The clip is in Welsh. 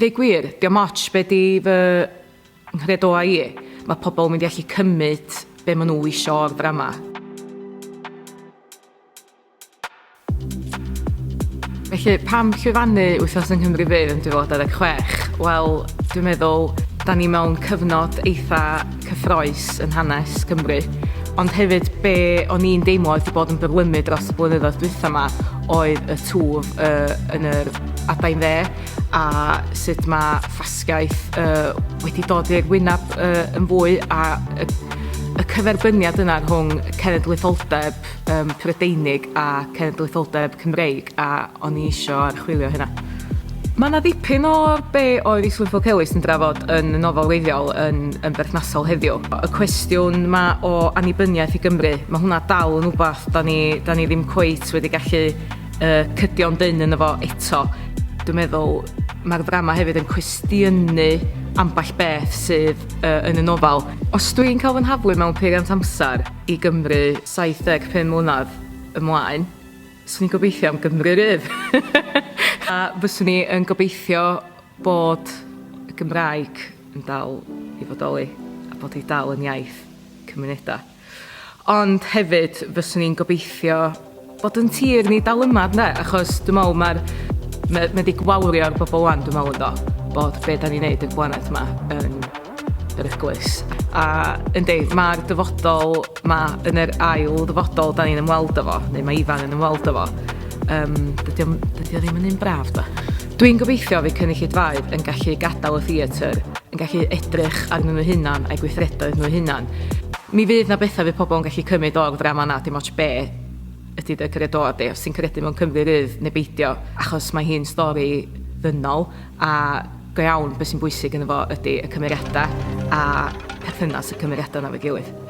Ddeud gwir, dio'm ots be 'di fy nghredoau i, mae pobl yn mynd i allu cymryd be maen nhw isio o'r ddrama. Felly, pam llwyfannu Wythnos yng Nghymru Fydd yn 2026? Wel, dwi'n meddwl, da ni mewn cyfnod eitha cyffroes yn hanes Cymru, ond hefyd be o'n i'n deimlo oedd 'di bod yn byrlymu dros y blynyddoedd dwytha 'ma oedd y twf uh, yn yr adain dde a sut mae ffasgaeth uh, wedi dod i'r wyneb uh, yn fwy a y, y cyferbyniad yna rhwng cenedlaetholdeb um, Prydeinig a cenedlaetholdeb Cymreig a o'n i isio archwilio hynna. Mae yna ddipyn o be oedd Islwyn Ffowc Elis yn drafod yn y nofel wreiddiol yn, yn berthnasol heddiw. Y cwestiwn ma o annibyniaeth i Gymru, mae hwnna dal yn wbath da ni, da ni ddim cweit wedi gallu uh, cydio'n dynn yno fo eto. Dwi'n meddwl mae'r ddrama hefyd yn cwestiynu ambell beth sydd uh, yn y nofel. Os dwi'n cael fy nhaflu mewn peiriant amser i Gymru 75 mlynedd ymlaen, swn i'n gobeithio am Gymru rydd. A fyswn i yn gobeithio bod y Gymraeg yn dal i fodoli a bod hi dal yn iaith cymunedau. Ond hefyd fyswn i'n gobeithio bod yn tir ni dal yma ynde? Achos dwi'n meddwl mae'r mae, mae 'di gwawrio ar bobl wan dwi'n meddwl yndo? Bod be da ni'n neud i'r blaned yma yn beryglus. A yndi, mae'r dyfodol 'ma yn yr ail ddyfodol da ni'n ymweld â fo, neu mae Ifan yn ymweld â fo, um, dydy o, dydy o ddim yn un braf da. Dwi'n gobeithio fydd cynulleidfaoedd yn gallu gadael y theatr, yn gallu edrych arnyn nhw hunan a'u gweithredoedd nhw hunan. Mi fydd 'na bethau fydd pobl yn gallu cymryd o'r ddrama 'na, dim ots be ydy dy credoau di, os ti'n credu mewn Cymru rydd neu beidio, achos mae hi'n stori ddynol a go iawn beth sy'n bwysig ynddo fo ydy y cymeriadau a perthynas y cymeriadau 'na efo'i gilydd.